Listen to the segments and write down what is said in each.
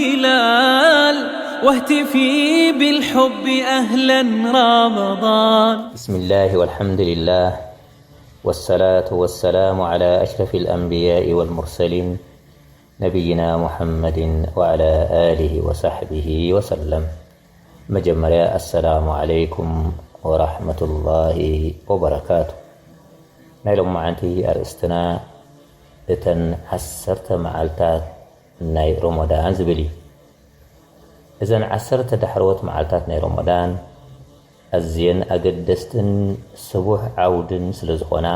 هلال واهتفي بالحب أهلا رمضان. بسم الله والحمد لله والصلاة والسلام على أشرف الأنبياء والمرسلين نبينا محمد وعلى آله وصحبه وسلم. መጀመርያ ኣሰላሙ ዓለይኩም ወራሕመቱላሂ ወበረካቱ። ናይ ሎማዓንቲ ኣርእስትና እተን ዓሰርተ መዓልታት ናይ ሮሞዳን ዝብል እዩ። እዘን ዓሰርተ ዳሕረዎት መዓልታት ናይ ሮሞዳን ኣዝየን ኣገደስትን ስቡሕ ዓውድን ስለ ዝኾና፣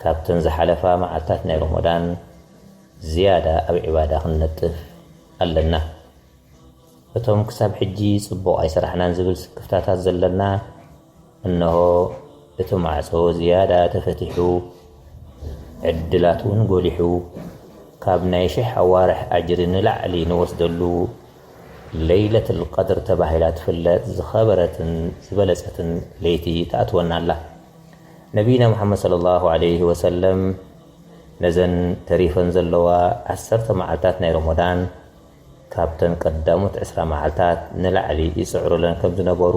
ካብተን ዝሓለፋ መዓልታት ናይ ሮሞዳን ዝያዳ ኣብ ዒባዳ ክንነጥፍ ኣለና። እቶም ክሳብ ሕጂ ጽቡቕ ኣይሰራሕናን ዝብል ስክፍታታት ዘለና፣ እንሆ እቲ ማዕጾ ዝያዳ ተፈቲሑ፣ ዕድላት እውን ጎሊሑ፣ ካብ ናይ ሽሕ ኣዋርሕ ኣጅሪ ንላዕሊ ንወስደሉ ለይለቱል ቀድር ተባሂላ ትፍለጥ ዝኸበረትን ዝበለጸትን ለይቲ ትኣትወና ኣላ። ነቢይና ሙሓመድ ሰለላሁ ዐለይሂ ወሰለም ነዘን ተሪፈን ዘለዋ ዓሰርተ መዓልታት ናይ ሮሞዳን ካብተን ቀዳሞት ዕስራ መዓልታት ንላዕሊ ይጽዕሩለን ከም ዝነበሩ፣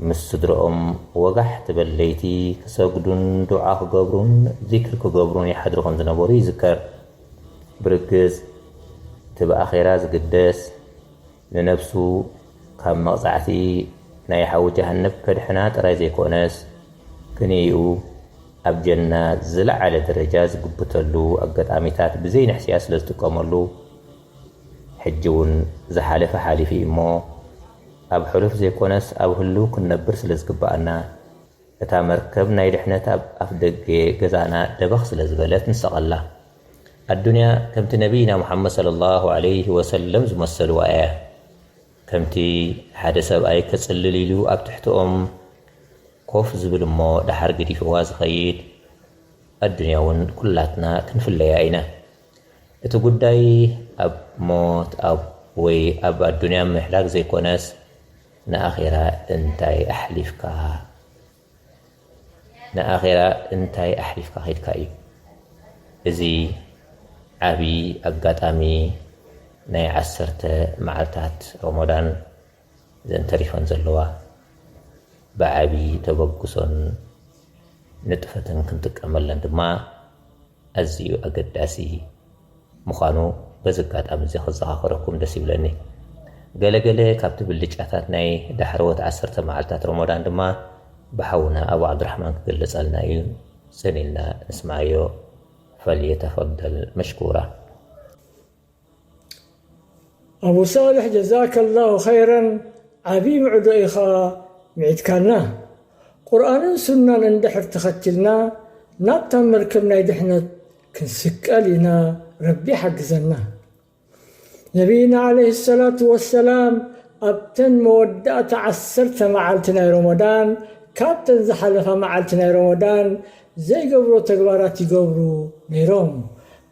ምስ ስድርኦም ወጋሕ ትበል ለይቲ ክሰግዱን ዱዓ ክገብሩን ዚክር ክገብሩን ይሓድሩ ከም ዝነበሩ ይዝከር። ብርግጽ፣ እቲ ብኣኼራ ዝግደስ፣ ንነብሱ ካብ መቕጻዕቲ ናይ ሓዊ ጀሃነብ ከድሕና ጥራይ ዘይኮነስ፣ ክንይኡ ኣብ ጀና ዝለዓለ ደረጃ ዝግብተሉ ኣጋጣሚታት ብዘይ ንሕስያ ስለ ዝጥቀመሉ፣ ሕጂ እውን ዝሓለፈ ሓሊፉ እዩ እሞ፣ ኣብ ሕሉፍ ዘይኮነስ ኣብ ህሉው ክንነብር ስለ ዝግብኣና፣ እታ መርከብ ናይ ድሕነት ኣብ ኣፍደገ ገዛና ደበኽ ስለ ዝበለት ንሰቐላ። ኣዱንያ ከምቲ ነቢይና ሙሓመድ ሰለላሁ ዐለይሂ ወሰለም ዝመሰልዋ እያ። ከምቲ ሓደ ሰብኣይ ከጽልል ኢሉ ኣብ ትሕቲ ኦም ኮፍ ዝብል እሞ ደሓር ገዲፍዋ ዝኸይድ፣ ኣዱንያ እውን ኩላትና ክንፍለያ ኢና። እቲ ጉዳይ ኣብ ሞት ኣብ ወይ ኣብ ኣዱንያ ምሕላግ ዘይኮነስ፣ ንኣኼራ እንታይ ኣሕሊፍካ፣ ንኣኼራ እንታይ ኣሕሊፍካ ኸይድካ እዩ። እዚ ዓቢ ኣጋጣሚ ናይ ዓሰርተ መዓልታት ሮሞዳን፣ እዘን ተሪፈን ዘለዋ ብዓቢ ተበግሶን ንጥፈትን ክንጥቀመለን ድማ ኣዝዩ ኣገዳሲ ምዃኑ በዚ ኣጋጣሚ እዚ ክዘኻኸረኩም ደስ ይብለኒ። ገለገለ ካብቲ ብልጫታት ናይ ዳሕረዎት ዓሰርተ መዓልታት ሮሞዳን ድማ ብሓውና ኣቡ ዓብዱራሕማን ክገልጸልና እዩ። ጽን ኢልና ንስምዓዮ። ፈልየተፈደል መሽኩራ። ኣቡ ሳልሕ ጀዛከላሁ ኸይረን፣ ዓብዪ ምዕዶ ኢኻ ምዒድካና። ቁርኣንን ሱናን እንድሕር ተኸቲልና ናብታ መርከብ ናይ ድሕነት ክንስቀል ኢና፣ ረቢ ሓግዘና። ነቢይና ዓለይሂ ሰላቱ ወሰላም ኣብተን መወዳእታ ዓሰርተ መዓልቲ ናይ ሮሞዳን፣ ካብተን ዝሓለፋ መዓልቲ ናይ ሮሞዳን ዘይገብሮ ተግባራት ይገብሩ ነይሮም።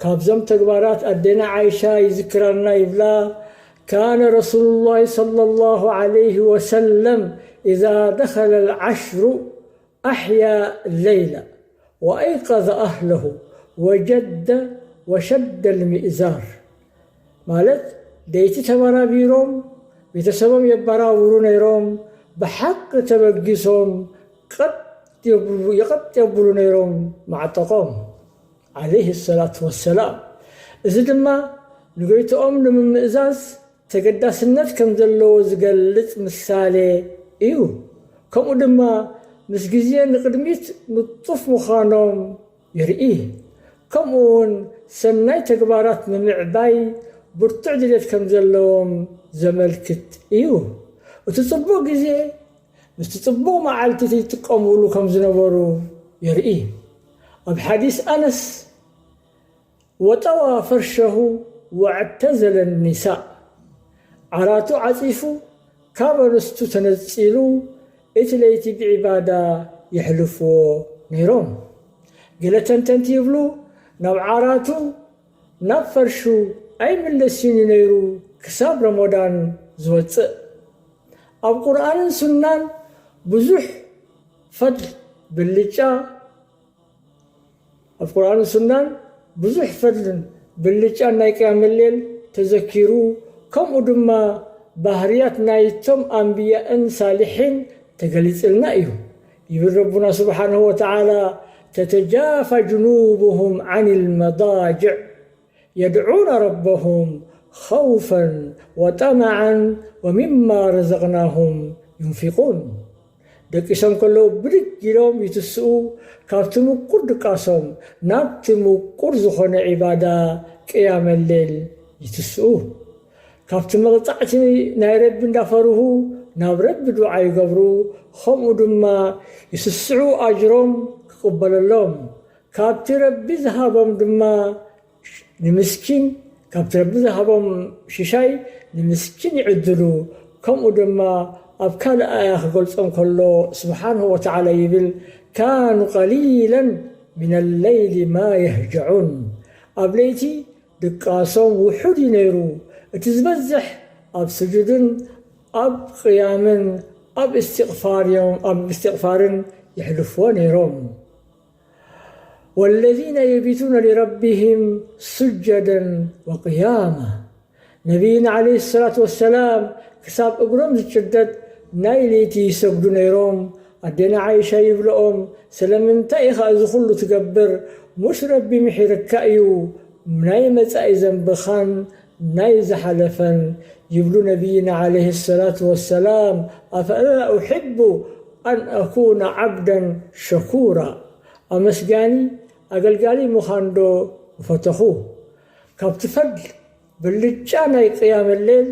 ካብዞም ተግባራት ኣዴና ዓይሻ ይዝክራልና ይብላ፣ ካነ ረሱሉላሂ ሰለላሁ ዐለይሂ ወሰለም ኢዛ ደኸለ ልዓሽሩ ኣሕያ ለይላ ወኣይቀዘ ኣህለሁ ወጀደ ወሸደ ልሚእዛር። ማለት፣ ለይቲ ተበራቢሮም ቤተሰቦም የበራብሩ ነይሮም፣ ብሓቂ ተበጊሶም ቀጥ የብሉ፣ ይቐጥ የብሉ ነይሮም ማዕጠቖም፣ ዓለይሂ ሰላቱ ወሰላም። እዚ ድማ ንጎይትኦም ንምምእዛዝ ተገዳስነት ከም ዘለዎ ዝገልጽ ምሳሌ እዩ። ከምኡ ድማ ምስ ግዜ ንቕድሚት ንጡፍ ምዃኖም የርኢ። ከምኡ እውን ሰናይ ተግባራት ንምዕባይ ብርቱዕ ድሌት ከም ዘለዎም ዘመልክት እዩ። እቲ ጽቡቕ ግዜ ምስቲ ጽቡቕ መዓልቲ ይጥቀሙሉ ከም ዝነበሩ የርኢ። ኣብ ሓዲስ ኣነስ፣ ወጠዋ ፈርሸሁ ወዕተዘለ ኒሳእ፣ ዓራቱ ዓጺፉ ካብ ኣንስቱ ተነጺሉ እቲ ለይቲ ብዒባዳ የሕልፍዎ ነይሮም። ገለ ተንተንቲ ይብሉ፣ ናብ ዓራቱ፣ ናብ ፈርሹ ኣይምለስን እዩ ነይሩ ክሳብ ረሞዳን ዝወጽእ። ኣብ ቁርኣንን ሱናን ብዙሕ ፈድል ብልጫ፣ ኣብ ቁርኣንን ሱናን ብዙሕ ፈድልን ብልጫን ናይ ቅያም ሌል ተዘኪሩ፣ ከምኡ ድማ ባህርያት ናይቶም ኣንብያእን ሳልሒን ተገሊጽልና እዩ። ይብል ረቡና ስብሓንሁ ወተዓላ፣ ተተጃፋ ጅኑቡሁም ዓን ልመዳጅዕ የድዑነ ረበሁም ኸውፈን ወጠመዓን ወሚማ ረዘቕናሁም ዩንፊቁን። ደቂሶም ከለዉ ብድግ ኢሎም ይትስኡ፣ ካብቲ ምቁር ድቃሶም ናብቲ ምቁር ዝኾነ ዒባዳ ቅያመ ሌል ይትስኡ። ካብቲ መቕጻዕቲ ናይ ረቢ እንዳፈርሁ ናብ ረቢ ዱዓ ይገብሩ፣ ከምኡ ድማ ይስስዑ ኣጅሮም ክቕበለሎም። ካብቲ ረቢ ዝሃቦም ድማ ንምስኪን፣ ካብቲ ረቢ ዝሃቦም ሽሻይ ንምስኪን ይዕድሉ። ከምኡ ድማ ኣብ ካልእ ኣያ ክገልጾም ከሎ ስብሓንሁ ወተዓላ ይብል፣ ካኑ ቀሊለን ሚነ ለይሊ ማ የህጀዑን። ኣብ ለይቲ ድቃሶም ውሑድ እዩ ነይሩ። እቲ ዝበዝሕ ኣብ ስጁድን ኣብ ቅያምን ኣብ እስትቕፋር እዮም፣ ኣብ እስትቕፋርን የሕልፍዎ ነይሮም። ወለዚነ የቢቱነ ሊረቢሂም ሱጀደን ወቅያማ። ነቢይና ዓለይሂ ሰላቱ ወሰላም ክሳብ እግሮም ዝጭደድ ናይ ለይቲ ይሰግዱ ነይሮም። ኣዴና ዓይሻ ይብልኦም፣ ስለምንታይ ኢኻ እዚ ኩሉ ትገብር? ሙሽ ረቢ ምሒርካ እዩ፣ ናይ መጻኢ ዘንብኻን ናይ ዝሓለፈን። ይብሉ ነቢይና ዓለይሂ ሰላቱ ወሰላም፣ ኣፈላ ኡሕቡ ኣን ኣኩነ ዓብደን ሸኩራ። ኣመስጋኒ ኣገልጋሊ ምዃን ዶ ምፈተኹ? ካብቲ ፈል ብልጫ ናይ ቅያም ሌል፣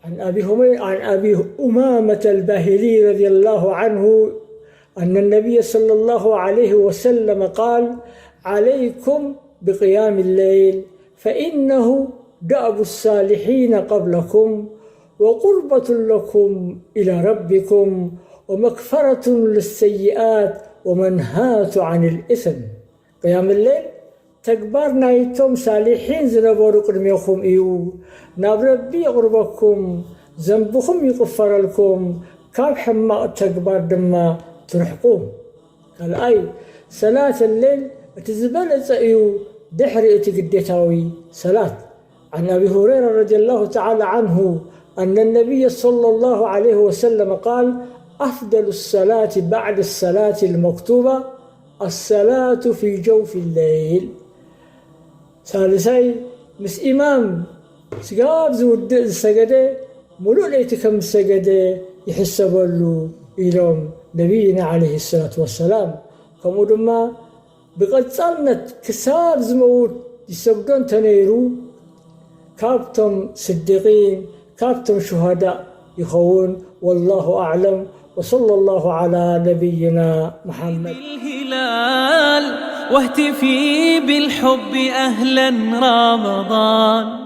عن أبي همي-، عن أبي أمامة الباهلي رضي الله عنه أن النبي صلى الله عليه وسلم قال: عليكم بقيام الليل، فإنه دأب الصالحين قبلكم، وقربة لكم إلى ربكم، ومكفرة للسيئات، ومنهاة عن الإثم. ቅያም ሌል ተግባር ናይቶም ሳሊሒን ዝነበሩ ቅድሜኹም እዩ። ናብ ረቢ የቕርበኩም፣ ዘንብኹም ይቕፈረልኩም፣ ካብ ሕማቕ ተግባር ድማ ትርሕቁ። ካልኣይ፣ ሰላት ሌል እቲ ዝበለጸ እዩ ድሕሪ እቲ ግዴታዊ ሰላት። عن أبي هريرة رضي الله تعالى عنه أن النبي صلى الله عليه وسلم قال: أفضل الصلاة بعد الصلاة المكتوبة الصلاة في جوف الليل. ሳልሳይ፣ ምስ ኢማም ስጋብ ዝውድእ ዝሰገደ፣ ሙሉእ ለይቲ ከም ዝሰገደ ይሕሰበሉ ኢሎም ነቢይና ዓለይሂ ሰላቱ ወሰላም። ከምኡ ድማ ብቐጻልነት ክሳብ ዝመውት ይሰግዶ እንተነይሩ፣ ካብቶም ስዲቒን ካብቶም ሹሃዳእ ይኸውን። ወላሁ ኣዕለም። ወሰለ ላሁ ዓላ ነቢይና መሓመድ። الهلال واهتفي بالحب أهلا رمضان.